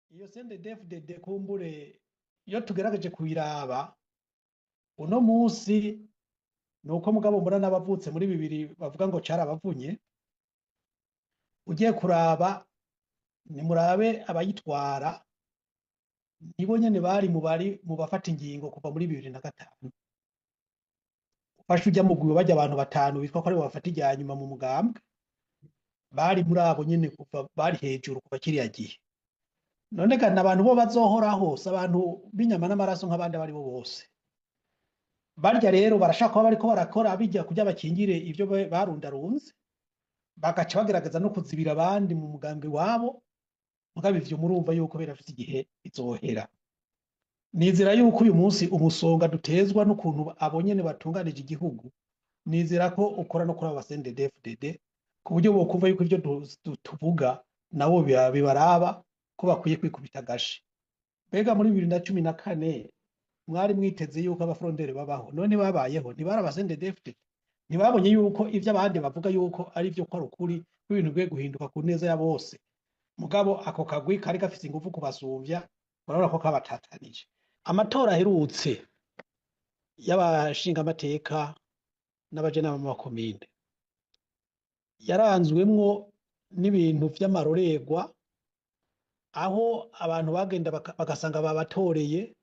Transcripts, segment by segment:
Iyo CNDD-FDD, kumbure iyo tugerageje kuyiraba uno munsi, ni uko mugabo mbona n'abavutse muri 2000 bavuga ngo carabavunye. Ugiye kuraba, nimurabe abayitwara, nibo nyene bari mu bafata ingingo kuva muri 2005. Ufashe ujya mugwi bajya abantu batanu bitwa ko aribo bafata irya nyuma mu mugambwe, bari muri abo nyene kuva, bari hejuru kuva kiriya gihe. None ga abantu bo bazohoraho? Si abantu b'inyama n'amaraso nk'abandi abo ari bo bose. Barya rero barashaka kuba bariko barakora bijya kugira bakingire ivyo barundarunze, bagaca bagerageza no kuzibira abandi mu mugambwe wabo. Mugabo ivyo murumva yuko birafise igihe bizohera. Nizera yuko uyu munsi umusonga dutezwa n'ukuntu abo nyene batunganije igihugu, nizera ko ukora no kuri abo ba CNDD-FDD, ku buryo bokumva yuko ivyo tuvuga nabo bibaraba, ko bakwiye kwikubita agashi. Mbega muri 2014 mwari mwiteze yuko abafrondeurs babaho? None babayeho? Ntibari aba CNDD-FDD? Ntibabonye yuko ivyo abandi bavuga yuko ari vyo, ko ari ukuri, ko ibintu bikwiye guhinduka ku neza ya bose? Mugabo ako kagwi kari gafise ingufu kubasumvya, urabona ko kabatatanije. Amatora aherutse y'abashingamateka n'abajenama b'amakomine yaranzwemwo n'ibintu vy'amarorerwa, aho abantu bagenda bagasanga babatoreye,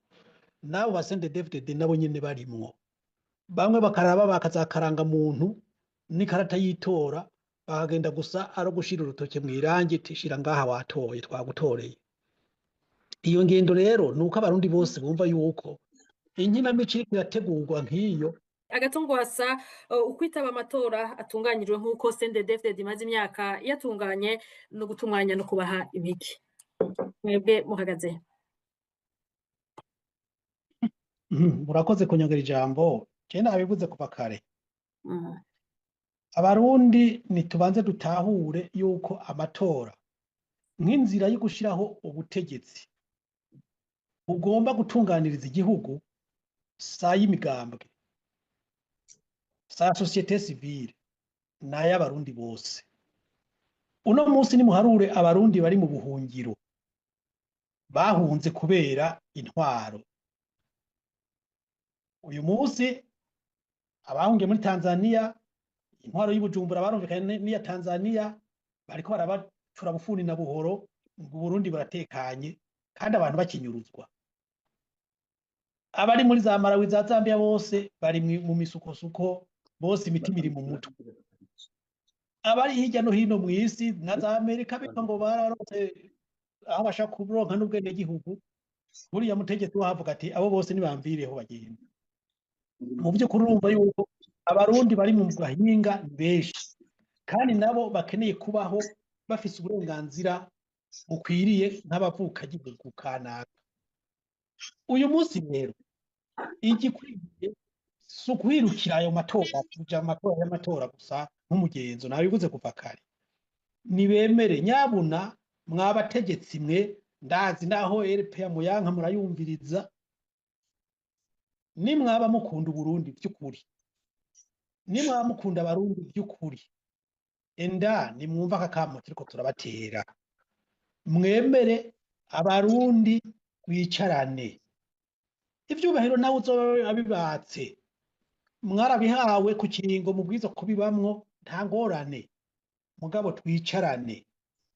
n'abo ba CNDD-FDD nabo nyene barimwo. Bamwe bakaraba bakazakaranga muntu n'ikarata y'itora, bakagenda gusa ari ugushira urutoke mw'irangi, tishira ngaha, watoye, twagutoreye. Iyo ngendo rero ni uko Abarundi bose bumva yuko inkinamico iriko irategurwa nk'iyo. Agatongwasa, ukwitaba amatora atunganyijwe nk'uko CNDD-FDD imaze imyaka yatunganye no gutunganya no kubaha imiki, mwebwe muhagaze? Murakoze kunyongera ijambo. Je nabivuze kuva kare. Abarundi nitubanze dutahure yuko amatora nk'inzira yo gushiraho ubutegetsi bugomba gutunganiriza igihugu, si ay'imigambwe, si aya société civile, ni ay'Abarundi bose. Uno munsi nimuharure Abarundi bari mu buhungiro bahunze kubera intwaro. Uyu munsi abahungiye muri Tanzania, intwaro y'Ibujumbura barumvikanye n'iya Tanzania, bariko barabacura bufuni na buhoro ngo Uburundi buratekanye, kandi abantu bakinyuruzwa. Abari muri za Malawi, za Zambia, bose bari mu misukosuko, bose imitima iri mu mutwe. Abari hirya no hino mw'isi na za Amerika bitwa ngo bararonse aho bashaka kuronka n'ubwenegihugu, buriya mutegetsi wahavuga ati abo bose nibamvireho bagenda. Mu by'ukuri urumva yuko Abarundi bari mu gahinga ni benshi, kandi nabo bakeneye kubaho bafise uburenganzira bukwiriye nk'abavukagihugu kanaka. Uyu munsi rero igikwiye si ukwirukira ayo matora, kuja mu matora y'amatora gusa nk'umugenzo. Nabivuze kuva kare, nibemere nyabuna mwabategetsi mwe. Ndazi naho RPA muyanka murayumviriza. Nimwaba mukunda Uburundi by'ukuri, nimwaba mukunda Abarundi by'ukuri, enda nimwumva aka kamo turiko turabatera, mwemere Abarundi bicarane. Ivyubahiro nawe uzoba abibatse, mwarabihawe ku kiringo mubwiza kubibamwo, nta ngorane. Mugabo twicarane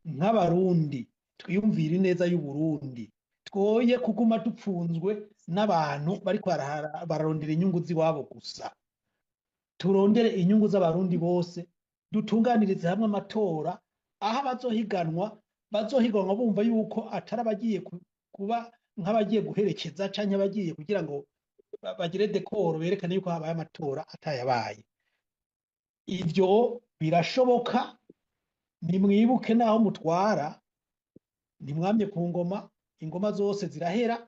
nk'Abarundi, twiyumvire ineza y'Uburundi, twoye kuguma dupfunzwe n'abantu bariko bararondera inyungu z'iwabo gusa. Turondere inyungu z'Abarundi bose, dutunganirize hamwe amatora, aho abazohiganwa bazohiganwa bumva yuko atari abagiye kuba nk'abagiye guherekeza canke abagiye kugira ngo bagire décor, berekane yuko habaye amatora atayabaye. Ivyo birashoboka. Nimwibuke naho mutwara, ntimwamye ku ngoma, ingoma zose zirahera.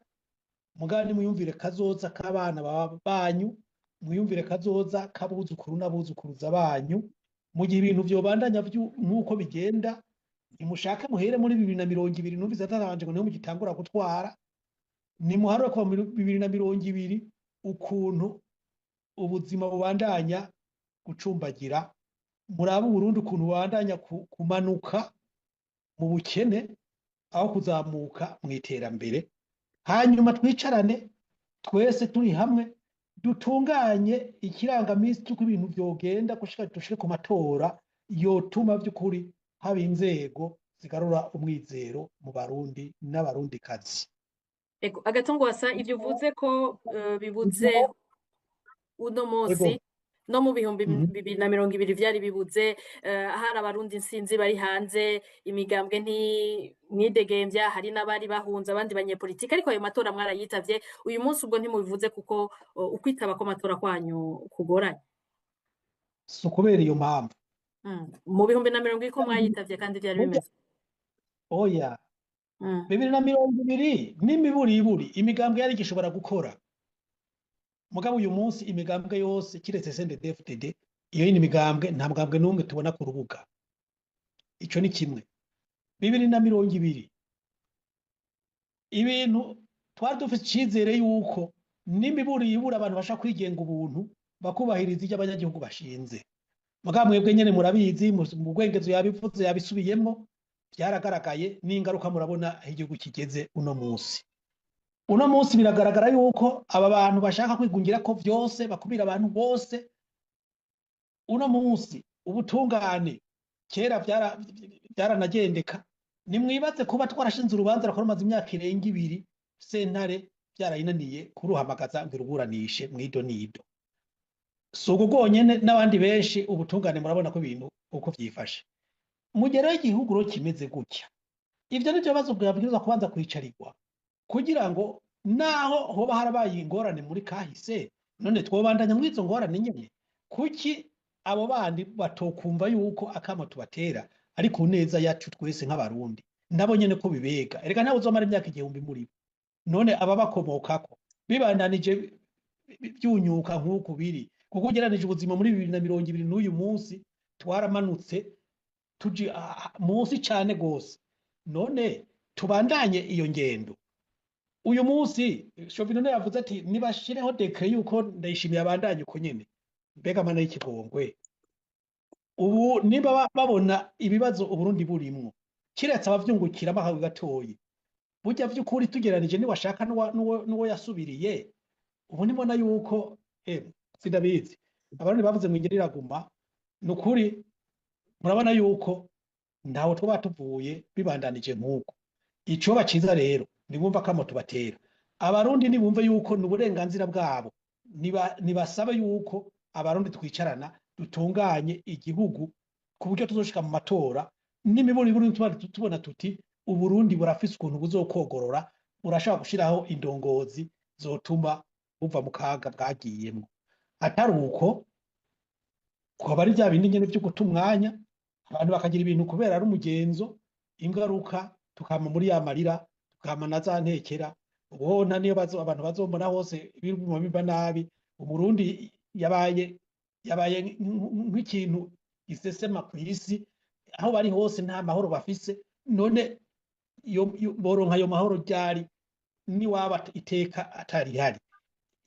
Mugabo nimwiyumvire kazoza k'abana banyu, mwiyumvire kazoza k'abuzukuru n'abuzukuruza banyu. Mu gihe ibintu vyobandanya nk'uko bigenda, nimushake muhere muri 2020, numvise atabanje ngo niho mugitangura gutwara, nimuharure kuva muri 2020 ukuntu ubuzima bubandanya gucumbagira, murabe Uburundi ukuntu bubandanya kumanuka mu bukene. aho kuzamuka mu iterambere. Hanyuma twicarane twese turi hamwe, dutunganye ikirangamisi cy'uko ibintu vyogenda gushika dushike ku matora yotuma vy'ukuri haba inzego zigarura umwizero mu Barundi n'Abarundikazi. Ego, Agatongwasa, ivyo uvuze ko bibuze uno munsi, no mu bihumbi 2020 vyari bibuze, hari Abarundi nsinzi bari hanze, imigambwe ntimwidegemvya, hari n'abari bahunze abandi banyepolitike, ariko ayo matora mwarayitavye. Uyu munsi ubwo ntimubivuze kuko ukwitaba kw'amatora kwanyu kugoranye? Si ukubera iyo mpamvu. Mu 2020 ko mwayitavye kandi vyari bimeze? Oya. 2020 n'imiburiburi imigambwe yari igishobora gukora. Mugabo uyu munsi imigambwe yose kiretse CNDD-FDD, iyo yindi migambwe nta mugambwe n'umwe tubona ku rubuga. Ico ni kimwe. 2020 ibintu twari dufite icizere yuko n'imiburiburi abantu bashaka kwigenga ubuntu bakubahiriza ivyo abanyagihugu bashinze. Mugabo mwebwe nyene murabizi, mu Rwengezo yabivuze, yabisubiyemwo, vyaragaragaye n'ingaruka murabona aho igihugu kigeze uno munsi. Uno munsi biragaragara yuko aba bantu bashaka kwigungira ko vyose, bakumira abantu bose. Uno munsi ubutungane kera vyaranagendeka. Nimwibaze kuba twarashinze urubanza rumaze imyaka irenga 2, sentare vyarayinaniye kuruhamagaza ngo iruburanishe mw'ido n'ido. Si ubwo bwonyene, n'abandi benshi ubutungane murabona ko ibintu uko vyifashe. Mu gihe rero igihugu rero kimeze gutya, ivyo nivyo bibazo vyabwirizwa kubanza kwicarirwa, kugira ngo naho hoba harabaye ingorane muri kahise, none twobandanya muri izo ngorane nyene. Kuki abo bandi batokumva yuko akamo tubatera ari ku neza yacu twese nk'Abarundi, nabo nyene ko bibega? Erega ntawe uzomara imyaka 1000 muri bo. None ababakomokako bibandanije byunyuka nk'uku biri, kuko ugereranije ubuzima muri 2020 n'uyu munsi twaramanutse tuji munsi cane gose. None tubandanye iyo ngendo. Uyu munsi Chauvineau yavuze ati nibashireho décret yuko Ndayishimiye abandanye uko nyene. Mbega mana y'ikigongwe, ubu niba babona ibibazo Uburundi burimwo, kiretse abavyungukiramo akawe gatoyi, burya vy'ukuri tugereranije niwashaka n'uwo yasubiriye, ubu nibona yuko sindabizi, Abarundi bavuze ngo ingeri iraguma. Nukuri murabona yuko ntawe twaba tuvuye bibandanije nk'uko. Icoba ciza rero nibumva kamo tubatera, Abarundi nibumve yuko ni uburenganzira bwabo, nibasabe yuko Abarundi twicarana dutunganye igihugu ku buryo tuzoshika mu matora n'imiburiburi tuba tubona tuti Uburundi burafise ukuntu buzokogorora, burashobora gushiraho indongozi zotuma buva mu kaga bwagiyemwo. Atari uko kwaba ari vya bindi nyene vyo guta umwanya, abantu bakagira ibintu kubera ari umugenzo, ingaruka tukama muri ya marira, tukama na za ntekera. Ubona niyo abantu bazombona hose biguma biba nabi. Umurundi yabaye nk'ikintu gisesema kw'isi, aho bari hose nta mahoro bafise. None boronka ayo mahoro ryari niwaba iteka atarihari?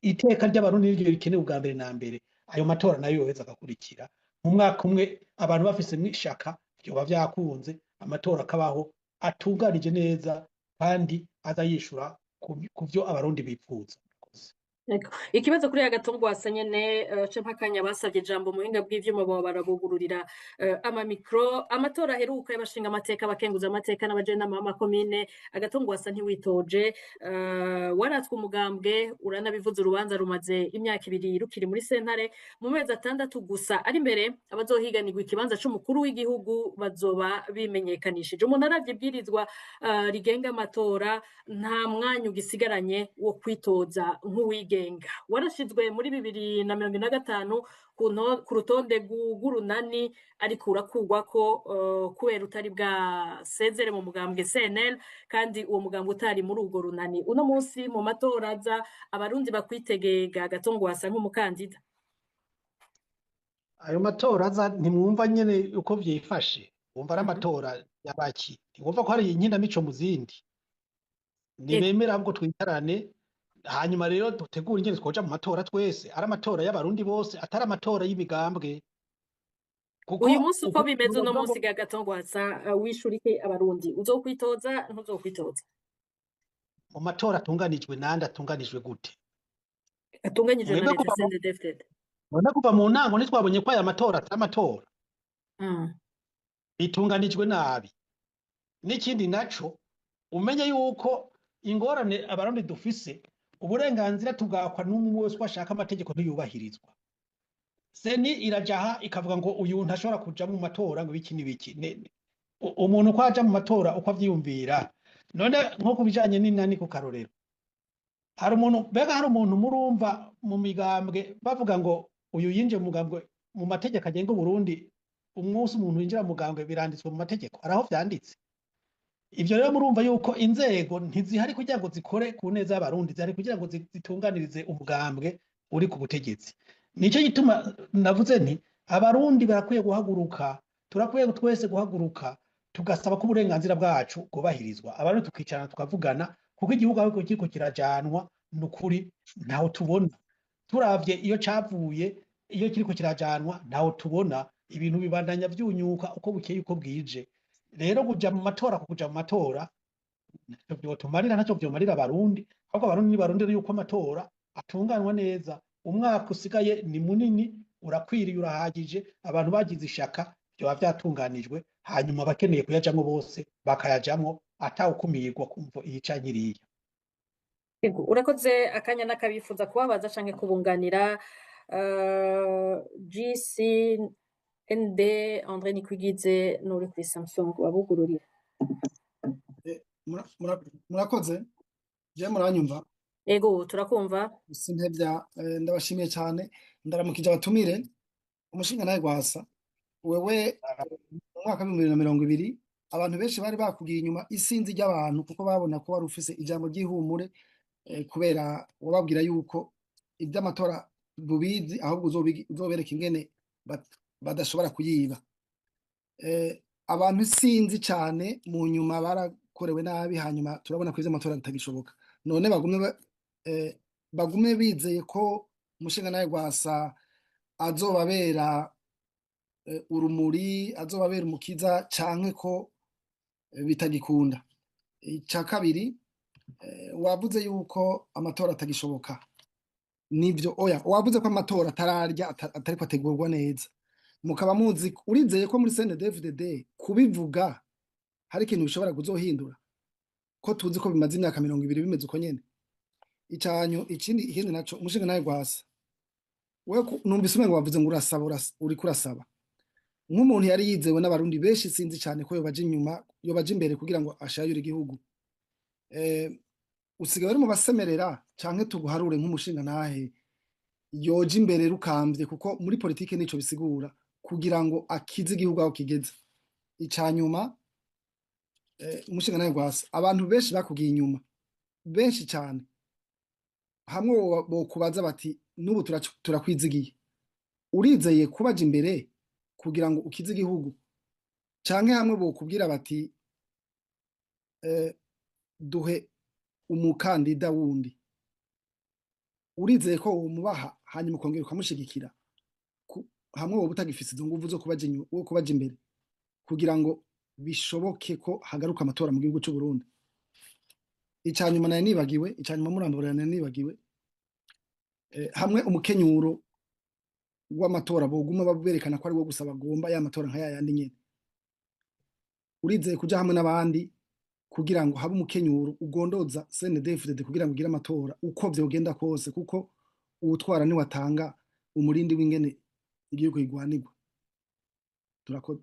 Iteka ry'Abarundi niryo rikenewe ubwa mbere na mbere. Ayo matora nayo yoheza agakurikira mu mwaka umwe, abantu bafise mw'ishaka, vyoba vyakunze, amatora akabaho atunganije neza kandi aza yishura ku vyo Abarundi bipfuza. Ego. Ikibazo kuri Agatongwasa nyene, ce mpakanya basavye ijambo mu buhinga bw'ivyuma baba barabugururira amamikro. Amatora aheruka y'abashinga amateka, abakenguza amateka n'abajenama b'amakomine, Agatongwasa ntiwitoje, waratswe umugambwe, uranabivuze, urubanza rumaze imyaka 2 rukiri muri sentare. Mu mezi 6 gusa ari imbere abazohiganirwa ikibanza c'umukuru w'igihugu bazoba bimenyekanishije. Umuntu aravye ibwirizwa rigenga amatora, nta mwanya ugisigaranye wo kwitoza nk'uwigenga. Warashizwe muri 2025 ku rutonde rw'urunani, ariko urakurwako kubera utari bwasezere mu mugambwe CNL, kandi uwo mugambwe utari muri urwo runani. Uno munsi mu matora aza, Abarundi bakwitegega Agatongwasa nk'umukandida? Ayo matora aza ntimwumva nyene uko vyifashe, wumva ari amatora yabaki, ntiwumva ko hari inkinamico mu zindi. Nibemera ahubwo twicarane, hanyuma rero dutegure ingene twoja mu matora twese, ari amatora y'Abarundi bose, atari amatora y'imigambwe. Kuko Uyu munsi uko ukuntu bimeze uno bavuga ngo munsi Agathon Rwasa, wishura iki abarundi? Uzokwitoza, ntuzokwitoza? Mu matora atunganijwe nande? Atunganijwe gute? Atunganyijwe na Mwebwe leta kuva mu CNDD-FDD. None kuva mu ntango ntitwabonye ko aya matora atari amatora? Bitunganijwe nabi. N'ikindi naco, umenye yuko ingorane abarundi dufise, uburenganzira tubwakwa n'umwe wese uko ashaka, amategeko ntiyubahirizwa. CENI irajaha ikavuga ngo uyu ntashobora kuja mu matora, ngo ibiki n'ibiki. Umuntu uko aja mu matora uko avyiyumvira. None nko ku bijanye n'inani, ku karorero, hari umuntu, mbega hari umuntu murumva mu migambwe bavuga ngo uyu yinjiye mu mugambwe? Mu mategeko agenga Uburundi, umunsi umuntu yinjira mu mugambwe biranditswe mu mategeko? Hari aho vyanditse ivyo? Rero murumva yuko inzego ntizihari kugira ngo zikore ku neza y'abarundi, zihari kugira ngo zitunganirize umugambwe uri ku butegetsi. Nico gituma navuze nti abarundi barakwiye guhaguruka, turakwiye twese guhaguruka tugasaba ko uburenganzira bwacu bwubahirizwa, abarundi tukicarana tukavugana, kuko igihugu aho kiriko kirajanwa nukuri ntaho tubona. Turavye iyo cavuye, iyo kiriko kirajanwa, ntaho tubona. Ibintu bibandanya vyunyuka uko bukeye uko bwije. Rero kuja mu matora, kuja mu matora ntaco vyotumarira, ntaco vyomarira abarundi. Ahubwo abarundi nibarondere yuko amatora atunganwa neza. Umwaka usigaye ni munini, urakwiriye, urahagije. Abantu bagize ishaka vyoba vyatunganijwe, hanyuma abakeneye kuyajamwo bose bakayajamwo atawukumirwa kumvo iyi canke iriya. Ego, urakoze. Akanya n'akabifuza kubabaza canke kubunganira. GC ND André Nikwigize n'uri kuri Samsung wabugururira. Murakoze. Je muranyumva? Ego, turakumva. Simpevya, ndabashimiye cyane, ndaramukije abatumire. Umushinga nawe Rwasa, wewe mu mwaka wa 2020 abantu benshi bari bakugiye inyuma, isinzi ry'abantu, kuko babona ko wari ufise ijambo ry'ihumure, kubera wababwira yuko iby'amatora bubizi, ahubwo uzobereka ingene badashobora kuyiba. Abantu isinzi cyane mu nyuma barakorewe nabi, hanyuma turabona ko ivy'amatora bitagishoboka. None bagume bizeye ko umushinga nawe Rwasa azobabera urumuri, azobabera umukiza, canke ko bitagikunda? Ica kabiri, wavuze yuko amatora atagishoboka. Nivyo? Oya, wavuze ko amatora atararya, atariko ategurwa neza. Mukaba muzi, urizeye ko muri CNDD-FDD kubivuga hari ikintu bishobora kuzohindura, ko tuzi ko bimaze imyaka 20 bimeze uko nyene? Icanyu ikindi naco, umushinga nawe Rwasa, wewe numvise umengo wavuze ngo urasaba, uriko urasaba nk'umuntu yari yizewe n'abarundi benshi sinzi cyane ko yobaje inyuma, yobaje imbere kugira ngo ashayure igihugu. Usigaye uri mu basemerera, canke tuguharure nk'umushinga ntahe yoje imbere rukamvye, kuko muri politike nico bisigura, kugira ngo akize igihugu aho kigeze? Icanyuma, umushinga nawe Rwasa, abantu benshi bakugiye inyuma, benshi cyane, hamwe bokubaza bati n'ubu turakwizigiye, urizeye kubaja imbere kugira ngo ukize igihugu, canke hamwe bokubwira bati duhe umukandida wundi, urizeye ko womubaha hanyuma ukongera ukamushigikira, hamwe woba utagifise izo nguvu zo kubaja inyuma, wo kubaja imbere kugira ngo bishoboke ko hagaruka amatora mu gihugu c'u Burundi? Icanyuma nari nibagiwe, icanyuma murambabarira nari nibagiwe, hamwe umukenyuro w'amatora boguma baberekana ko ari wo gusa bagomba, ya matora nka yayandi nyene, urizeye kuja hamwe n'abandi kugira ngo habe umukenyuro ugondoza CNDD-FDD kugira ngo ugire amatora uko vyogenda kose, kuko uwutwara niwe atanga umurindi w'ingene igihugu kigwanirwa?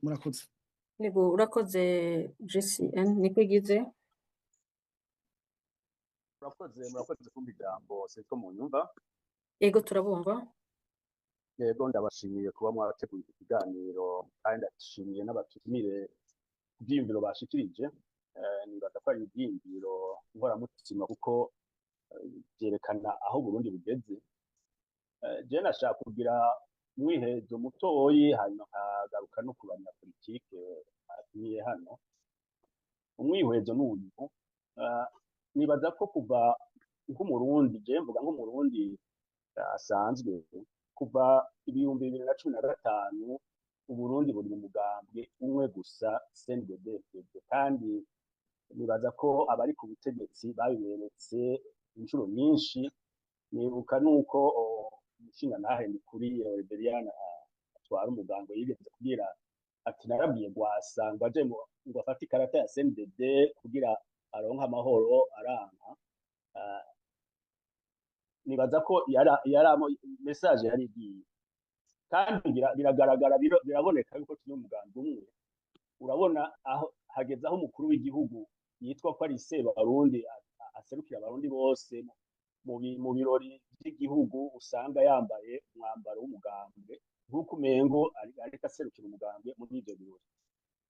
Murakoze. Ego, urakoze. GCN Nikwigize. Murakoze kumpa ijambo. Siko munyumva? Ego, turabumva. Yego, ndabashimiye kuba mwateguye iki kiganiro, kandi ndashimiye n'abatumire ku vyiyumviro bashikirije. Nibaza ko ari ivyiyumviro nkoramutima, kuko vyerekana aho Burundi bugeze. Je nashaka kugira umwihezo mutoyi, hanyuma nkagaruka no ku banyapolitike batumiye hano. Umwihwezo n'uyu: nibaza ko kuva nk'umurundi, je mvuga nk'umurundi asanzwe, kuva 2015. Uburundi buri mu mugambwe umwe gusa, CNDD-FDD, kandi nibaza ko abari ku butegetsi babiberetse inshuro nyinshi. Nibuka nuko umushingantahe Ndikuriye Reveriyani atwara umugambwe yigeze kubwira ati: "Narabwiye Rwasa ngo aje ngo afate ikarata ya CNDD kugira aronke amahoro, aranka." Nibaza ko yaramo message yari igiye, kandi biragaragara, biraboneka yuko turi umugambi umwe. Urabona aho hageze, aho umukuru w'igihugu yitwa ko ari Sebarundi, aserukira abarundi bose, mu birori vy'igihugu usanga yambaye umwambaro w'umugambwe, nk'uko umengo ariko aserukira umugambwe muri ivyo birori.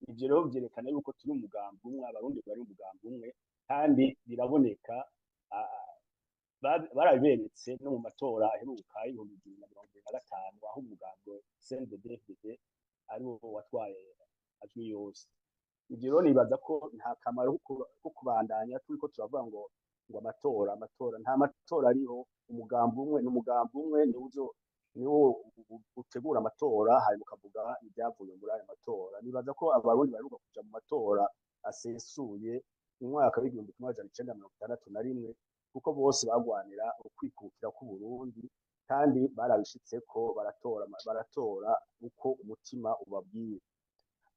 Ivyo rero vyerekana yuko turi umugambi umwe, abarundi bari umugambi umwe, kandi biraboneka. Barabiberetse no mu matora aheruka y'2025, aho umugambwe CNDD-FDD ari wo watwaye ajwi yose. Ivyo rero nibaza ko nta kamaro ko kubandanya turiko turavuga ngo amatora, amatora. Nta matora ariho. Umugambi umwe ni umugambi umwe, niwo utegura amatora, hanyuma ukavuga ibyavuye muri ayo matora. Nibaza ko abarundi baheruka kuja mu matora asesuye mu mwaka w'1961, kuko bose bagwanira ukwikukira k'Uburundi, kandi barabishitseko, baratora, baratora uko umutima ubabwiye.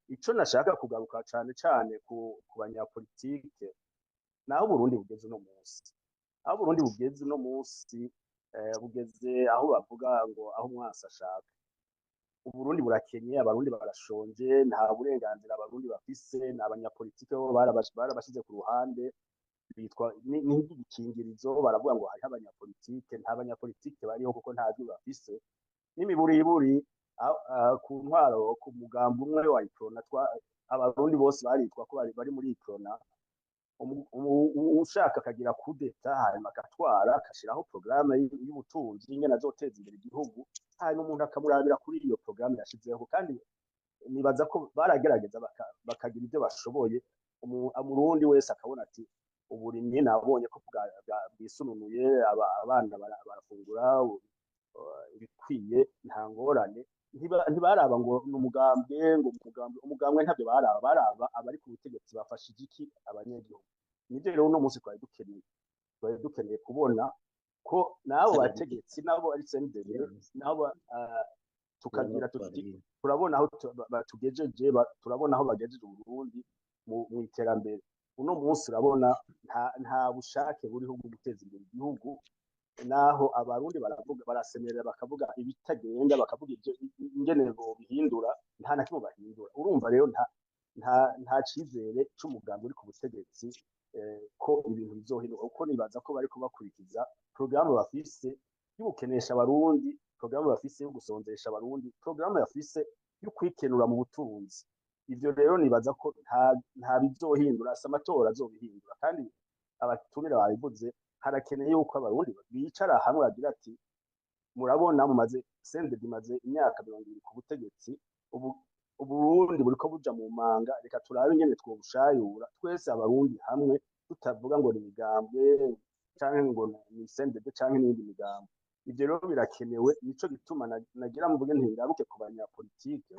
Ico nashaka kugaruka cane cane ku banyapolitike, naho Uburundi bugeze uno munsi, aho Uburundi bugeze uno munsi, bugeze aho bavuga ngo aho umwansi ashaka. Uburundi burakenye, abarundi barashonje, nta burenganzira abarundi bafise. Ni abanyapolitike bo barabashize ku ruhande, bitwa ni nk'igikingirizo. Baravuga ngo hariho abanyapolitike. Nta banyapolitike bariho, kuko nta jwi bafise n'imiburiburi. Ku ntwaro, ku mugambi umwe wa Iprona, abarundi bose baritwa ko bari muri Iprona. Ushaka akagira kudeta, hanyuma agatwara, agashiraho porogaramu y'ubutunzi ingene azoteza imbere igihugu, hanyuma umuntu akamurabira kuri iyo porogaramu yashizeho. Kandi nibaza ko baragerageza bakagira ibyo bashoboye. Umurundi wese akabona ati: "Uburimyi nabonye ko bwisununuye, abana barafungura ibikwiye, nta ngorane." Ntibaraba ngo ni umugambwe, ngo umugambwe, umugambwe, ntabyo baraba. Baraba abari ku butegetsi bafashije iki abanyagihugu. Nibyo rero uno munsi twari dukeneye kubona ko n'abo bategetsi nabo ari CNDD, nabo tukagira tuti: "Turabona aho batugejeje, turabona aho bagejeje Uburundi mu iterambere." Uno munsi urabona nta bushake buriho bwo guteza imbere igihugu, naho abarundi baravuga, barasemerera, bakavuga ibitagenda, bakavuga ibyo ingene bobihindura, nta na kimwe bahindura. Urumva rero nta cizere c'umugambi uri ku butegetsi ko ibintu bizohinduka, kuko nibaza ko bariko bakurikiza porogaramu bafise y'ugukenesha abarundi, porogaramu bafise yo gusonzesha abarundi, porogaramu bafise yo kwikenura mu butunzi. Ivyo rero nibaza ko nta bizohindura, si amatora azobihindura. Kandi abatumire babivuze, harakeneye yuko abarundi bicara hamwe bagira ati: "Murabona mumaze, CNDD imaze imyaka 20 ku butegetsi, ubu Uburundi buriko buja mu manga. Reka turabe ingene twobushayura twese abarundi hamwe, tutavuga ngo ni imigambwe canke ngo ni CNDD canke n'iyindi migambo." Ivyo rero birakenewe. Nico gituma nagira mvuge nti ngaruke ku banyapolitike.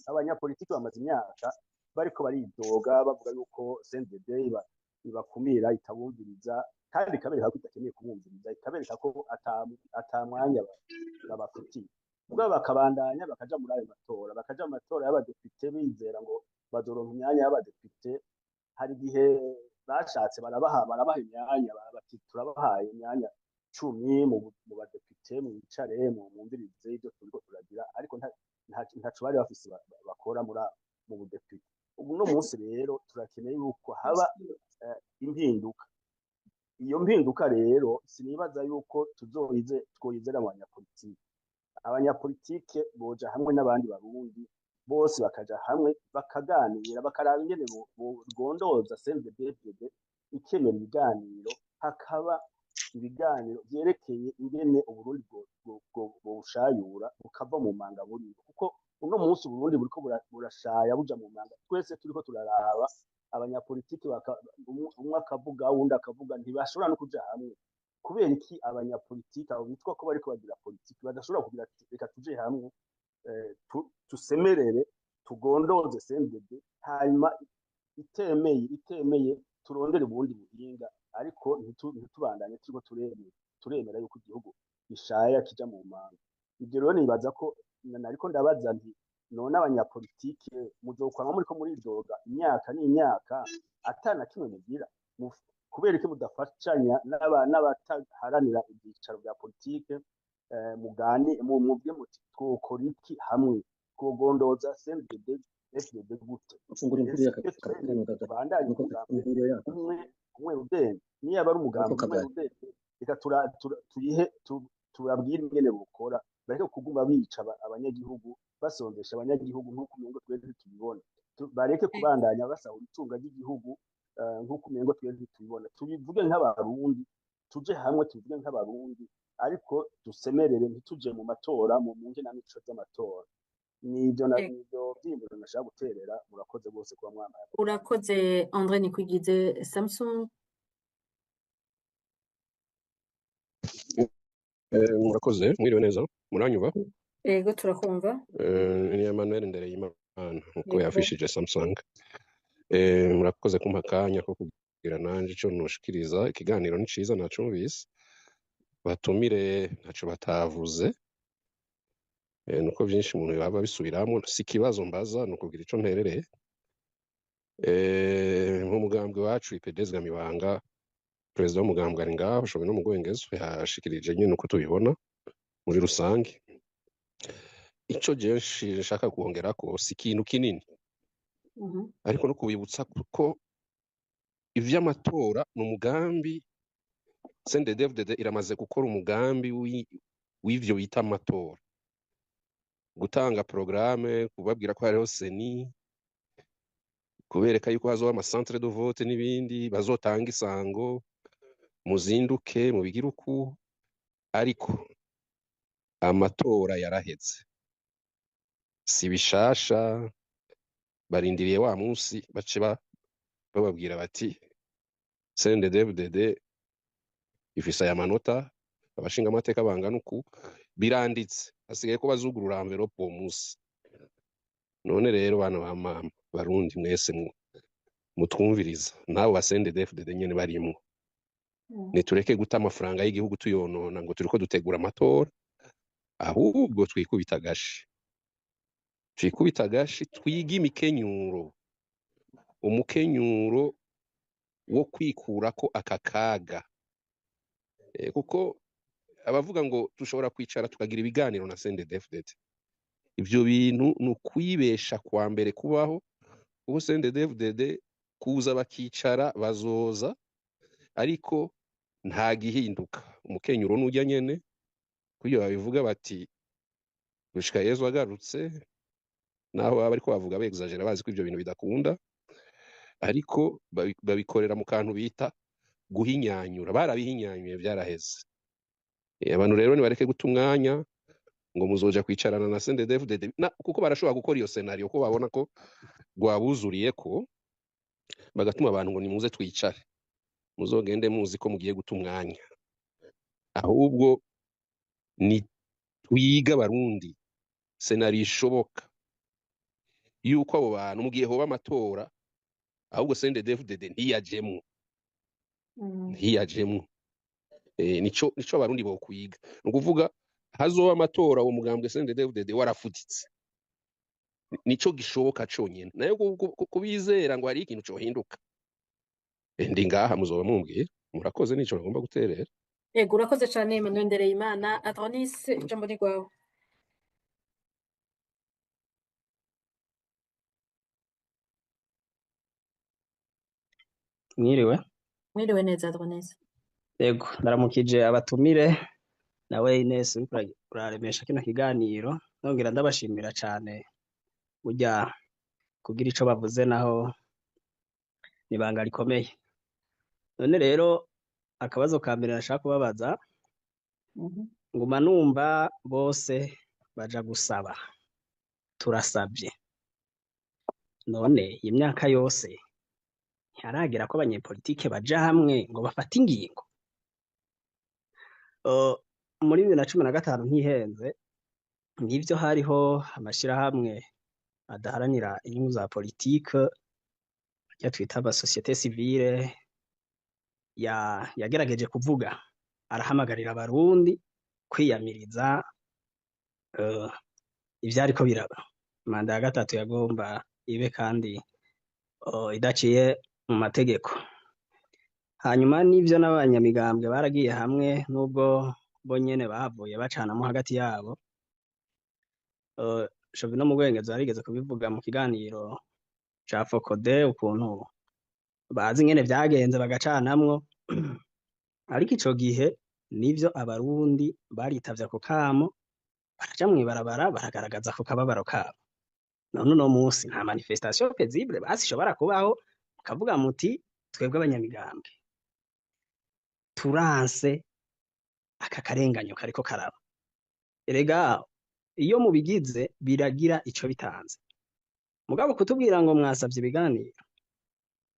Abanyapolitike bamaze imyaka bariko baridoga, bavuga yuko CNDD ibakumira, itabumviriza, kandi ikabereka ko idakeneye kubumviriza, ikabereka ko ata mwanya babafitiye. Mugabo bakabandanya bakaja muri ayo matora, bakaja mu matora y'abadepite, bizera ngo bazoronka imyanya y'abadepite. Hari igihe bashatse barabaha imyanya, bati: "Turabahaye imyanya 10 mu badepite, mwicare mwumvirize ibyo turiko turagira." Ariko ntaco bari bafise bakora mu budepite. Ubu no munsi rero turakeneye yuko haba impinduka. Iyo mpinduka rero sinibaza yuko tuzoyize twoyizera mu banyapolitike. Abanyapolitike boja hamwe n'abandi barundi bose, bakaja hamwe, bakaganira, bakaraba ingene bogondoza CNDD-FDD ikemera ibiganiro, hakaba ibiganiro vyerekeye ingene Uburundi bwobushayura bukava mu manga burimo, kuko uno munsi Uburundi buriko burashaya buja mu manga, twese turiko turaraba. Abanyapolitike umwe akavuga, uwundi akavuga, ntibashobora no kuja hamwe. Kubera iki abanyapolitike abo bitwa ko bariko bagira politiki badashobora kugira ati: "Reka tuje hamwe"? Tusemerere, tugondoze CNDD, hanyuma itemeye turondere ubundi buhinga, ariko ntitubandanye turiko turemera yuko igihugu gishaya kija mu manga. Ivyo rero nibaza ko nariko ndabaza nti: none abanyapolitike muzokwama muriko muridoga imyaka n'imyaka ata na kimwe mugira? Kubera iki mudafashanya n'abataharanira ivyicaro vya politike? Mugani muvuge muti: twokora iki hamwe, twogondoza CNDD FDD gute? Fungura inkuru Ese y'aka tubandanye umugambi inkuru yaka umwe umwe rudende, niyo aba ari umugambi Ariko umwe Kagari. rudende, reka tuyihe tubabwire ingene bukora, bareke kuguma bica abanyagihugu, basonzesha abanyagihugu nk'uko umengo twe ntitubibona. Bareke kubandanya basahura itunga ry'igihugu, nk'uko umengo twe ntitubibona. Tubivuge nk'Abarundi, tuje hamwe tubivuge nk'Abarundi, ariko dusemerere, ntituje mu matora mu ngenamico z'amatora. Nivyo nivyo vyiyumviro nashaka guterera. Murakoze rwose kuba mwambaye. Urakoze, André Nikwigize. Samsung. Murakoze, mwiriwe neza, muranyumva? Ego, turakumva. Ni Emmanuel Ndereyimana nkuko yafishije Samsung. Murakoze kumpa akanya ko kugira nanje ico noshikiriza. Ikiganiro ni ciza, nacumvise, batumire ntaco batavuze. Nuko vyinshi umuntu yaba bisubiramwo, si ikibazo mbaza, ni ukugira ico nterereye. Nk'umugambwe wacu IPD Zigamibanga, perezida w'umugambwe ari ngaho, ushoboye no mu Bwongezo, yashikirije nyene uko tubibona muri rusange. Ico jewe nshaka kwongerako si ikintu kinini, ariko no kubibutsa ko ivy'amatora ni umugambi. CNDD-FDD iramaze gukora umugambi w'ivyo bita amatora, gutanga programme, kubabwira ko hariho CENI, kubereka yuko hazoba ama centre de vote n'ibindi, bazotanga isango, muzinduke mubigire uku. Ariko amatora yaraheze, si bishasha. Barindiriye wa munsi bace bababwira bati: CNDD-FDD ifise aya manota, abashinga amateka bangana uku, biranditse, hasigaye ko bazugurura envelope uwo munsi. None rero, bana ba mama, Barundi mwese mutwumviriza, n'abo ba CNDD-FDD nyene barimwo, nitureke guta amafaranga y'igihugu tuyonona ngo turiko dutegura amatora. Ahubwo twikubita agashi, twikubita agashi, twige imikenyuro, umukenyuro wo kwikurako aka kaga. Kuko abavuga ngo dushobora kwicara tukagira ibiganiro na CNDD-FDD, ivyo bintu ni ukwibesha kwa mbere kubaho, kuko CNDD-FDD kuza bakicara bazoza, ariko nta gihinduka. Umukenyuro nujya nyene kuyo babivuga bati gushika Yezu agarutse, naho baba bariko bavuga begzagera, bazi ko ivyo bintu bidakunda, ariko babikorera mu kantu bita guhinyanyura. Barabihinyanyuye, vyaraheze. Abantu rero nibareke guta umwanya ngo muzoja kwicarana na CNDD-FDD, kuko barashobora gukora iyo scenario ko babona ko rwabuzuriye, ko bagatuma abantu ngo nimuze twicare, muzogende muzi ko mugiye guta umwanya. Ahubwo ni twiga Abarundi scenario ishoboka yuko abo bantu mugiye hoba amatora, ahubwo CNDD-FDD ntiyajemwo, ntiyajemwo. Nico Abarundi bokwiga, ni ukuvuga hazoba amatora uwo mugambwe CNDD-FDD warafuditse, nico gishoboka conyene. Nayo kubizera ngo hari ikintu cohinduka, ndi ngaha muzoba mumbwira. Murakoze, nico nagomba guterera. Ego, urakoze cane, Emmanuel Ndereyimana. Adonis, ijambo ni rwawe. Mwiriwe. Mwiriwe neza, Adonis. Yego, ndaramukije abatumire nawe Ines uriko uraremesha kino kiganiro, nongera ndabashimira cane burya kugira ico bavuze naho nibanga rikomeye. None rero akabazo ka mbere nashaka kubabaza, nguma numva bose baja gusaba, turasavye, none iyi myaka yose ntiharagera ko abanyepolitike baja hamwe ngo bafate ingingo? Muri 2015 ntihenze. Nivyo, hariho amashirahamwe adaharanira inyungu za politike, ya twita aba société civile, ya yagerageje kuvuga, arahamagarira abarundi kwiyamiriza ivyariko biraba. Manda ya gatatu yagomba ibe kandi idaciye mu mategeko. Hanyuma n'ivyo n'abanyamigambwe baragiye hamwe, nubwo bo nyene bahavuye bacanamo hagati yabo. Jovino Mugwengezo yarigeze kubivuga mu kiganiro ca Fokode ukuntu bazi ingene vyagenze bagacanamwo. Ariko ico gihe nivyo, abarundi baritavye ako kamo, baraja mw'ibarabara, baragaragaza ako kababaro kabo. None uno musi nta manifestation paisible basi ishobora kubaho, mukavuga muti: "Twebwe abanyamigambwe turanse aka karenganyo kariko karaba"? Erega iyo mubigize biragira ico bitanze. Mugabo kutubwira ngo mwasavye ibiganiro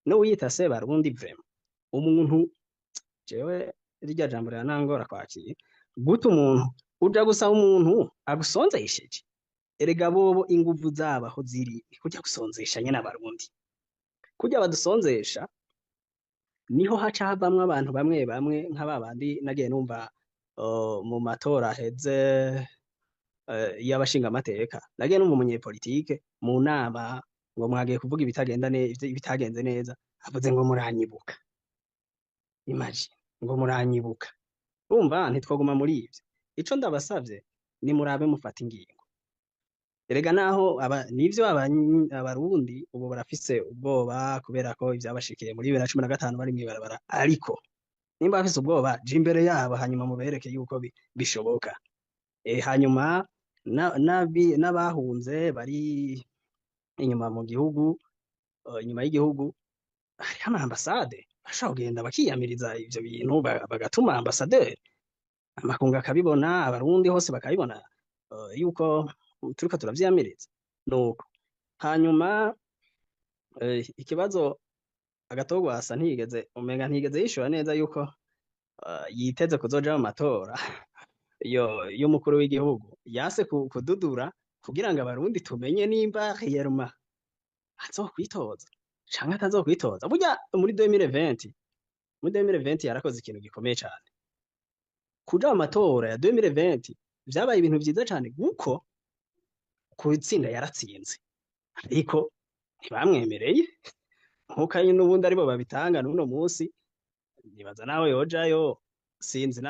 n'uwiyita Sebarundi, vraiment, umuntu jewe rirya jambo riranangora kwakira. Gute umuntu uja gusaba umuntu agusonzesheje? Erega bobo inguvu zabo aho ziri ni kuja gusonzesha nyene abarundi. Kurya badusonzesha niho haca havamwo abantu bamwe bamwe nka babandi nagiye numva mu matora aheze y'abashingamateka. Nagiye numva umunyepolitike mu nama ngo mwagiye kuvuga ibitagenda neza, ibitagenze neza, avuze ngo muranyibuka. Imagine, ngo muranyibuka. Urumva ntitwoguma muri ivyo. Ico ndabasavye ni murabe mufata ingingo. Erega naho aba nivyo, abarundi ubu barafise ubwoba kubera ko ivyabashikiye muri 2015 bari mw'ibarabara, ariko nimba bafise ubwoba, ja imbere yabo, hanyuma mubereke yuko bishoboka. Hanyuma n'abahunze bari inyuma mu gihugu, inyuma y'igihugu hariho ama ambasade, bashobora kugenda bakiyamiriza ivyo bintu, bagatuma ambasaderi, amakungu akabibona, abarundi hose bakabibona yuko turiko turavyiyamiriza. Nuko hanyuma ikibazo Agatogwasa ntiyigeze, umenga ntiyigeze yishura neza yuko yiteze kuzoja mu matora yo y'umukuru w'igihugu. Yase kududura kugira ngo abarundi tumenye nimba réellement azokwitoza canke atazokwitoza. Burya muri 2020, muri 2020 yarakoze ikintu gikomeye cane. Kuja mu matora ya 2020 vyabaye ibintu vyiza cane, kuko kutsinda yaratsinze, ariko ntibamwemereye nkuko ari n'ubundi aribo babitanga n'uno munsi. Nibaza nawe yojayo, sinzi,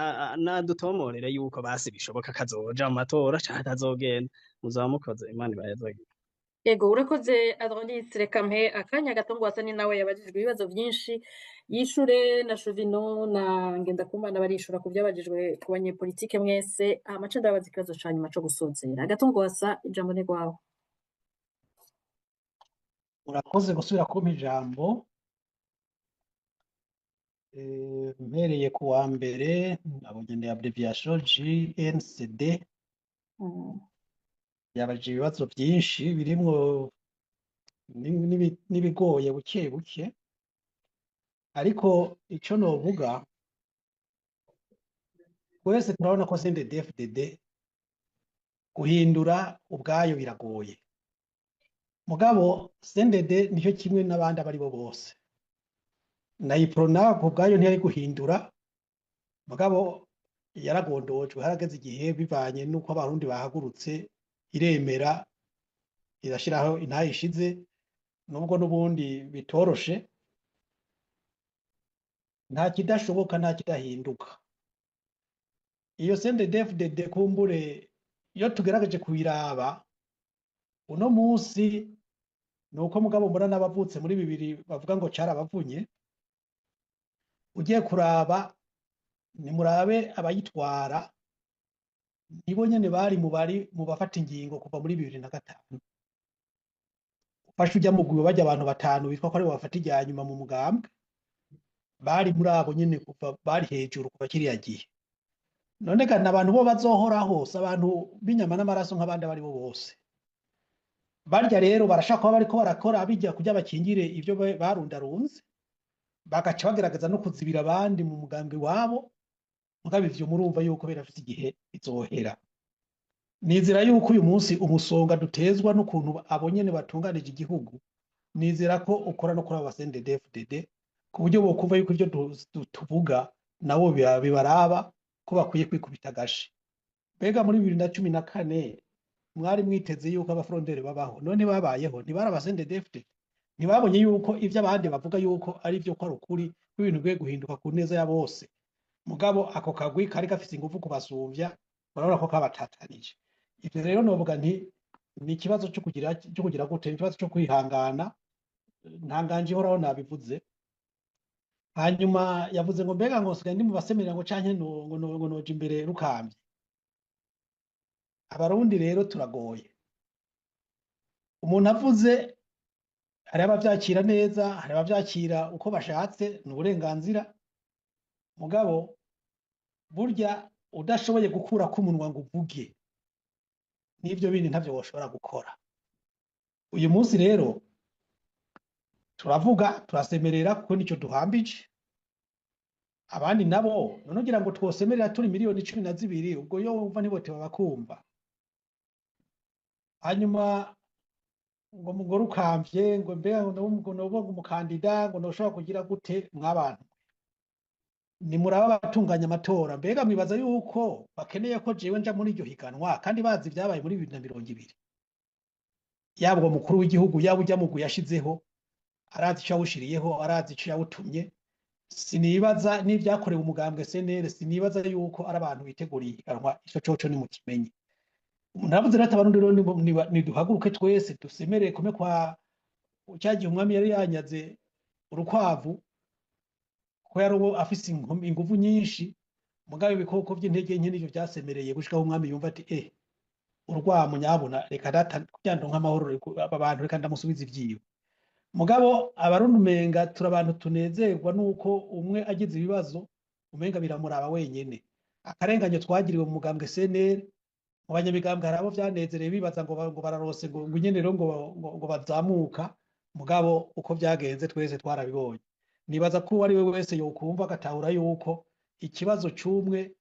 nadutomorere yuko basi bishoboka kazoja mu matora canke atazogenda. Muzaba mukoze, Imana ibahezagire. Ego, urakoze Adonis. Reka mpe akanya gato ngo ni nawe yabajijwe ibibazo byinshi yishure, na Jovino na Ngendakumana barishura ku byabajijwe ku banyepolitike mwese. Amaca ndabaza ikibazo ca nyuma co gusozera. Gatongwasa, ijambo ni rwawe. Urakoze gusubira kumpa ijambo. Mpereye ku wa mbere nabonye ni abbreviation GNCD. Yabajije ibibazo byinshi birimwo n'ibigoye buke buke, ariko ico novuga, twese turabona ko CNDD-FDD guhindura ubwayo biragoye. Mugabo CNDD nicyo kimwe n'abandi abari bo bose, na Uprona ubwayo ntiyari guhindura, mugabo yaragondojwe. Harageze igihe, bivanye n'uko abarundi bahagurutse, iremera, irashiraho intahe ishize, nubwo n'ubundi bitoroshe. Nta kidashoboka, nta kidahinduka. Iyo CNDD-FDD kumbure iyo tugerageje kuyiraba uno munsi ni uko, mugabo mbona n'abavutse muri 2000 bavuga ngo carabavunye. Ugiye kuraba, nimurabe abayitwara, nibo nyene bari mu bari mu bafata ingingo kuva muri 2005. Ufashe ujya mugwi bajya abantu batanu bitwa ko aribo bafata irya nyuma mu mugambwe, bari muri abo nyene kuva, bari hejuru kuva kiriya gihe. None ga abantu bo bazohoraho si abantu b'inyama n'amaraso nk'abandi abo aribo bose. Barya rero barashaka kuba bariko barakora bijya kugira bakingire ivyo barundarunze, bagaca bagerageza no kuzibira abandi mu mugambwe wabo. Mugabo ivyo murumva yuko birafite igihe bizohera. Nizera yuko uyu munsi umusonga dutezwa n'ukuntu abo nyene batunganije igihugu, nizera ko ukora no kuri aba CNDD-FDD, ku buryo bokumva yuko ivyo tuvuga nabo bibaraba, ko bakwiye kwikubita agashi. Mbega muri 2014 mwari mwiteze yuko abafrondere babaho? None babayeho? Ntibari aba CNDD-FDD? Ntibabonye yuko ivyo abandi bavuga yuko ari vyo, ko ari ukuri, ko ibintu bikwiye guhinduka ku neza ya bose? Mugabo ako kagwi kari gafise inguvu kubasumvya, urabona ko kabatatanije. Ivyo rero novuga nti ni ikibazo cyo kugira gute, ikibazo cyo kwihangana. Ntanganje ihoraho, nabivuze. Hanyuma yavuze ngo mbega ngo nsigaye ndi mu basemerera ngo canke ngo noja imbere rukambye. Abarundi rero turagoye. Umuntu avuze, hari abavyakira neza, hari abavyakira uko bashatse, ni uburenganzira. Mugabo burya udashoboye gukurako umunwa ngo uvuge, n'ivyo bindi ntavyo woshobora gukora. Uyu munsi rero turavuga, turasemerera, kuko nico duhambije. Abandi nabo none ugira ngo twosemerera turi miliyoni 12? Ubwo yo wumva ntiboteba bakumva. Hanyuma ngo mugore ukamvye ngo mbega ngo nobo ngo umukandida ngo noshobora kugira gute? Mwabantu, nimuraba abatunganya amatora, mbega mwibaza yuko bakeneye ko jewe nja muri iryo higanwa kandi bazi ibyabaye muri 2020? Yaba uwo mukuru w'igihugu, yaba ujya mugwi yashizeho, arazi ico yawushiriyeho, arazi ico yawutumye. Sinibaza n'ivyakorewe umugambwe CNL, sinibaza yuko ari abantu biteguriye ihiganwa. Ico coco ni mukimenye. Navuze rero ati abarundi rero niduhaguruke twese dusemerere kumwe kwa cya gihe umwami yari yanyaze urukwavu, ko yari uwo afise inguvu nyinshi, mugabo ibikoko by'intege nke nivyo vyasemereye gushikaho umwami yumva ati: "Urwamo nyabuna, reka data, kugira ndonke amahoro, aba bantu reka ndamusubiza ivyiwe." Mugabo abarundi umenga turi abantu tunezerwa nuko umwe agize ibibazo, umenga biramuraba wenyene. Akarenganyo twagiriwe mu mugambwe CNL, mu banyamigambwe, hari abo vyanezereye bibaza ngo bararose ngo nyene rero ngo bazamuka. Mugabo uko vyagenze twese twarabibonye. Nibaza ko uwo ari we wese yokumva agatahura yuko ikibazo c'umwe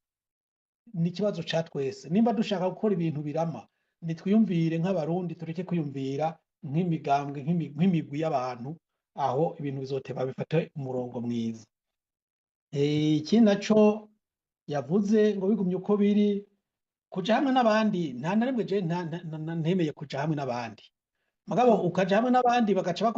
ni ikibazo ca twese. Nimba dushaka gukora ibintu birama, nitwiyumvire nk'abarundi, tureke kwiyumvira nk'imigambwe, nk'imigwi y'abantu. Aho ibintu bizoteba bifate umurongo mwiza. Ikindi naco yavuze ngo bigumye uko biri, kuja hamwe n'abandi, nta na rimwe je ntemeye kuja hamwe n'abandi. Mugabo ukaja hamwe n'abandi bagaca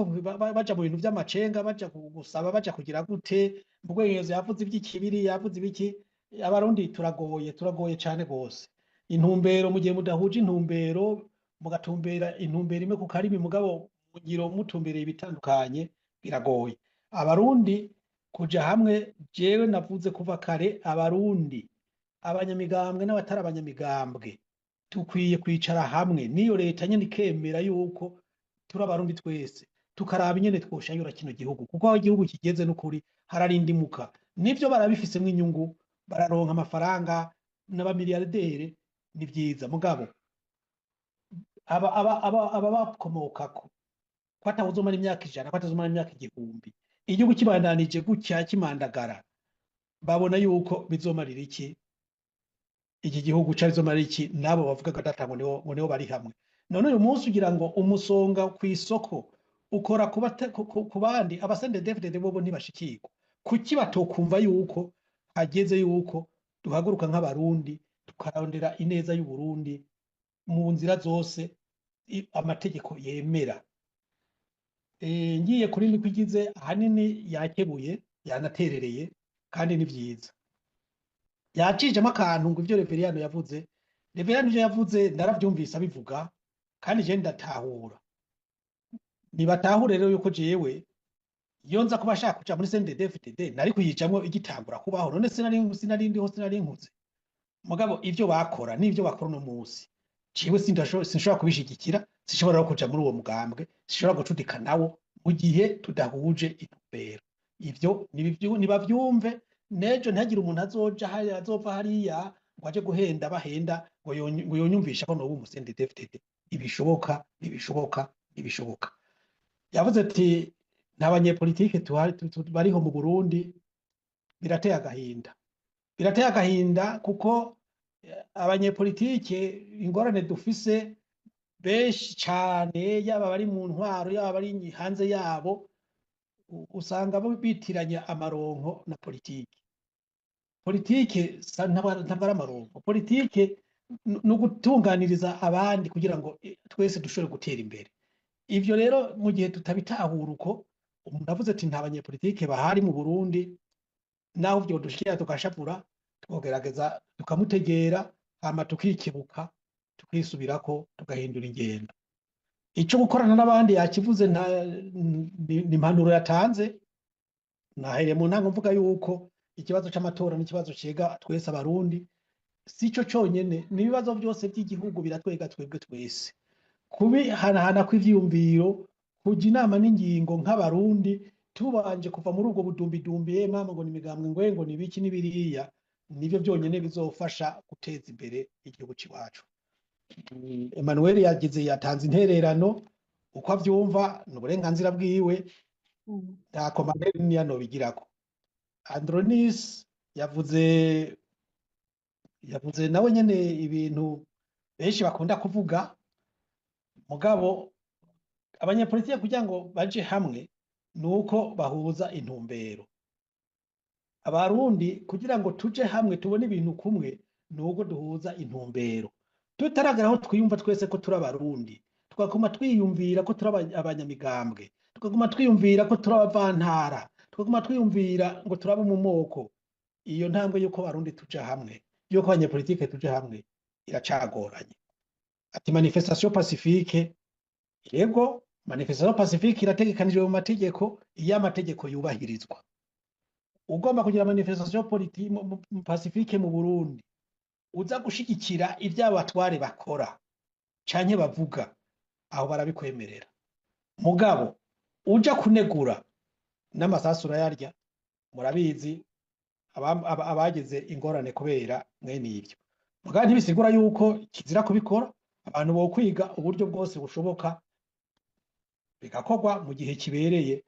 baja mu bintu vy'amacenga, baja gusaba, baja kugira gute. Mbugwengezo yavuze ivy'ikibiri, yavuze ibiki. Abarundi turagoye, turagoye cane gose. Intumbero, mu gihe mudahuje intumbero, mugatumbera intumbero imwe ku karimi, mugabo mugiro mutumbereye ibitandukanye, biragoye. Abarundi kuja hamwe, jewe navuze kuva kare, abarundi, abanyamigambwe n'abatari abanyamigambwe, tukwiye kwicara hamwe n'iyo leta nyene ikemera yuko turi abarundi twese, tukaraba ingene twoshayura kino gihugu, kuko aho igihugu kigeze n'ukuri hararindimuka. Nivyo, barabifisemwo inyungu, bararonka amafaranga n'abamiliyardere, ni vyiza. Mugabo aba bakomokako, ko atawuzomara imyaka 100, ko atazomara imyaka 1000, igihugu kibandanije gutya kimandagara, babona yuko bizomarira iki iki gihugu? Ca bizomarira iki nabo bavuga ko data ngo niho bari hamwe? None uyu munsi ugira ngo umusonga kw'isoko ukora ku bandi aba CNDD-FDD bobo ntibashikirwa? Kuki batokumva yuko hageze yuko duhaguruka nk'abarundi, tukarondera ineza y'Uburundi mu nzira zose amategeko yemera? Ngiye kuri niko igize, ahanini yakebuye, yanaterereye, kandi ni vyiza. Yacijemo akantu ngo ivyo Reveriyano yavuze. Reveriyano ivyo yavuze naravyumvise abivuga, kandi je ndatahura. Nibatahure rero yuko jewe iyo nza kuba ashaka kuja muri CNDD-FDD nari kuyijamwo igitangura kubaho. None sinari ndiho, sinari nkuze? Mugabo ivyo bakora n'ivyo bakora uno munsi, jewe sinshobora kubishigikira, sinshobora no kuja muri uwo mugambwe, sinshobora gucudika nawo mu gihe tudahuje intumbero. Ivyo nibavyumve nejo, ntihagire umuntu azoja hariya, azova hariya ngo aje guhenda bahenda ngo yonyumvisha ko noba umu CNDD-FDD. Ntibishoboka, ntibishoboka, ntibishoboka. Yavuze ati nta banyepolitike tuhari bariho mu Burundi. Birateye agahinda, birateye agahinda, kuko Abanyepolitike ingorane dufise benshi cane, yaba bari mu ntwaro, yaba bari hanze yabo, usanga bo bitiranya amaronko na politike. Politike ntabwo ari amaronko. Politike ni ugutunganiriza abandi kugira ngo twese dushobore gutera imbere. Ivyo rero mu gihe tutabitahura uko, umuntu avuze ati nta banyepolitike bahari mu Burundi, naho vyodushikira tugashavura, twogerageza tukamutegera, hama tukikebuka, tukisubirako, tugahindura ingendo. Ico gukorana n'abandi yakivuze, ni impanuro yatanze. Nahereye mu ntango mvuga yuko ikibazo c'amatora n'ikibazo cega twese Abarundi, sico conyene, n'ibibazo vyose vy'igihugu biratwega twebwe twese. Kubihanahana kw'ivyiyumviro, kuja inama n'ingingo nk'Abarundi, tubanje kuva muri ubwo budumbidumbi, mama ngo ni imigambwe, ngwe ngo ni ibiki n'ibiriya, nivyo vyonyene bizofasha guteza imbere igihugu c'iwacu. Emmanuel yagize yatanze intererano uko avyumva, ni uburenganzira bwiwe, nta commentaire niya nobigirako. Andronis yavuze nawe nyene ibintu benshi bakunda kuvuga, mugabo abanyepolitike kugira ngo baje hamwe nuko bahuza intumbero. Abarundi kugira ngo tuje hamwe tubone ibintu kumwe nuko duhuza intumbero. Tutaragera aho twiyumva twese ko turi Abarundi, tukaguma twiyumvira ko turi abanyamigambwe, tukaguma twiyumvira ko turi abavantara, tukaguma twiyumvira ngo turi abo mu moko, iyo ntambwe yuko Abarundi tuja hamwe, yuko abanyepolitike tuja hamwe, iracagoranye. Ati manifestation pacifique, yego, manifestation pacifique irategekanijwe mu mategeko, iyo amategeko yubahirizwa. Ugomba kugira manifestation pacifique mu Burundi, uza gushigikira ivyo abatware bakora canke bavuga, aho barabikwemerera. Mugabo uja kunegura n'amasasu urayarya, murabizi abagize ingorane kubera mwene ivyo. Mugabo ntibisigura yuko kizira kubikora, abantu bokwiga uburyo bwose bushoboka bigakorwa mu gihe kibereye.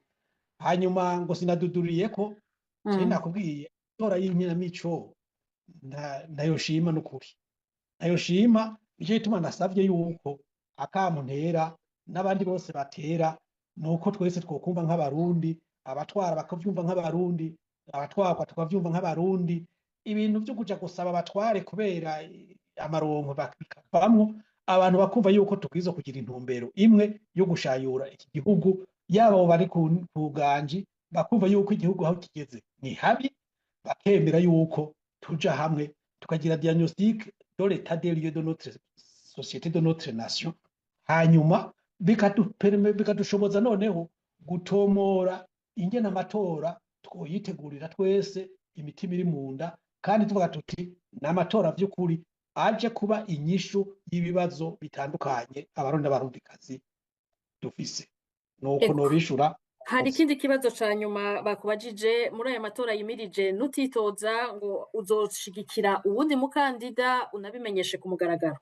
Hanyuma ngo sinaduduriyeko, je nakubwiye itora y'inkinamico ntayoshima n'ukuri, ntayoshima. Nico gituma nasavye yuko akamu ntera n'abandi bose batera, nuko twese twokumva nk'Abarundi, abatwara bakavyumva nk'Abarundi, abatwarwa tukavyumva nk'Abarundi. Ibintu vyo kuja gusaba abatware kubera amaronko bikavamwo, abantu bakumva yuko tubwirizwa kugira intumbero imwe yo gushayura iki gihugu, yaba abo bari ku ganji bakumva yuko igihugu aho kigeze ni habi, bakemera yuko tuja hamwe tukagira diagnostic de l'état des lieux de notre société, de notre nation, hanyuma bikadushoboza noneho gutomora ingene amatora twoyitegurira twese imitima iri mu nda, kandi tuvuga tuti ni amatora vy'ukuri aje kuba inyishu y'ibibazo bitandukanye Abarundi n'Abarundikazi dufise. Nuko nobishura. Hari ikindi kibazo ca nyuma bakubajije: muri aya matora yimirije, nutitoza ngo uzoshigikira uwundi mukandida, unabimenyeshe ku mugaragaro?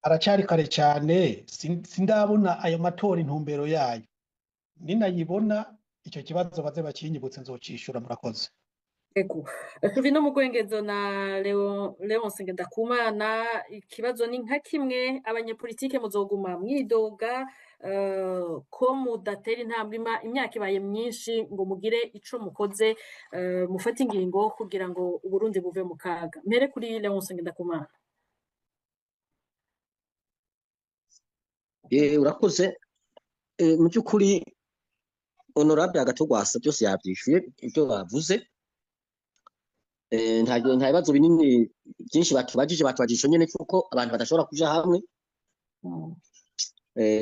Aracari kare cane, sindabona ayo matora intumbero yayo. Ninayibona ico kibazo baze bakinyibutse, nzocishura. Murakoze. Ego. Tuvi no mu Gwengezo na Leonce Ngendakumana, ikibazo ni nka kimwe: abanyepolitike muzoguma mwidoga ko mudatera intambwe, imyaka ibaye myinshi ngo mugire ico mukoze, mufate ingingo kugira ngo Uburundi buve mu kaga. Mpere kuri Leonce Ngendakumana. Urakoze. Mu by'ukuri Honorable Agathon byose yavyishuye ibyo bavuze. Nta bibazo binini byinshi batubajije, batubajije nyene kuko abantu badashobora kuja hamwe.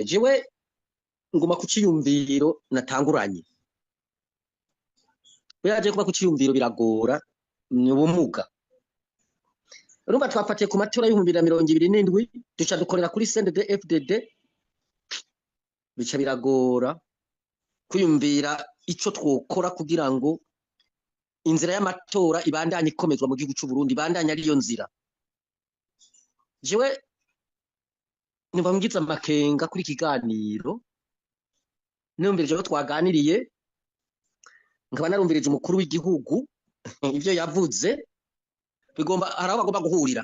Jewe nguma ku ciyumviro natanguranye. Biraje kuba ku ciyumviro biragora, ni ubumuga. Urumva twafatiye ku matora y'ibihumbi bibiri na mirongo ibiri n'indwi, duca dukorera kuri CNDD-FDD, bica biragora kwiyumvira ico twokora kugira ngo inzira y'amatora ibandanye ikomezwa mu gihugu c'u Burundi, ibandanye ariyo nzira. Jewe nimba ngize amakenga kuri kiganiro, numvirije ko twaganiriye, nkaba narumvirije umukuru w'igihugu ivyo yavuze, Bigomba hari aho bagomba guhurira.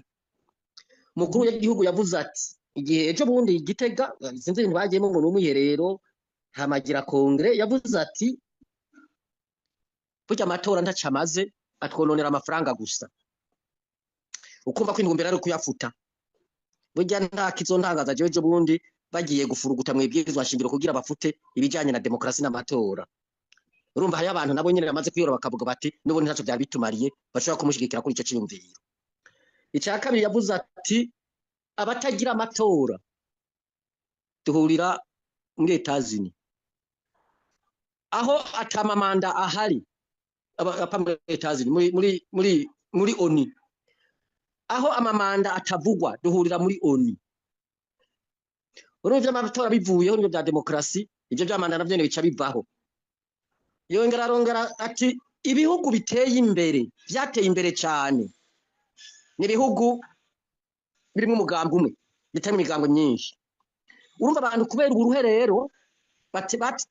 Umukuru w'igihugu yavuze ati igihe ejo bundi i Gitega, sinzi ibintu bagiyemo ngo ni umwiherero, hamagira kongere, yavuze ati burya amatora ntaco amaze, atwononera amafaranga gusa. Ukumva ko intumbero ari kuyafuta. Burya nta kizontangaza jewe ejo bundi bagiye gufuruguta mu ibwirizwa nshingiro kugira bafute ibijanye na demokarasi n'amatora. Urumva hariyo abantu nabo nyene bamaze kwiyora bakavuga bati n'ubundi ntaco vyari bitumariye, bashobora kumushigikira kuri ico ciyumviro. Ica kabiri yavuze ati abatagira amatora duhurira muri Etazini, aho atamamanda ahari, apa muri Etazini, muri ONU, aho amamanda atavugwa duhurira muri ONU. Urumva ivy'amatora bivuyeho n'ivyo vya demokarasi, ivyo vy'amanda navyo nyene bica bivaho. Yongera arongera ati ibihugu biteye imbere, vyateye imbere cane, ni ibihugu birimwo umugambi umwe, bitarimo imigambo myinshi. Urumva abantu kubera uburuhe rero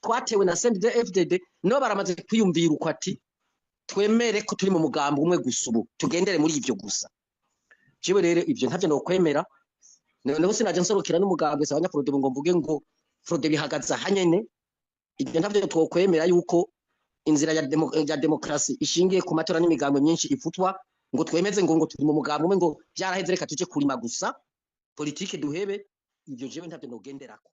twatewe na CNDD-FDD, nabo baramaze kwiyumvira uko ati twemere ko turi mu mugambi umwe gusa ubu, tugendere muri ivyo gusa. Jewe rero ivyo ntavyo nokwemera. Noneho sinaje nsorokera n'umugambi se abanyafrodebu ngo mvuge ngo Frodebu ihagaze aha nyene. Ivyo ntavyo twokwemera yuko inzira ya demokarasi ishingiye ku matora n'imigambi myinshi ifutwa, ngo twemeze ngo turi mu mugambi umwe ngo vyaraheze reka tuje kurima gusa, politike duhebe. Ivyo jewe ntavyo nogenderako.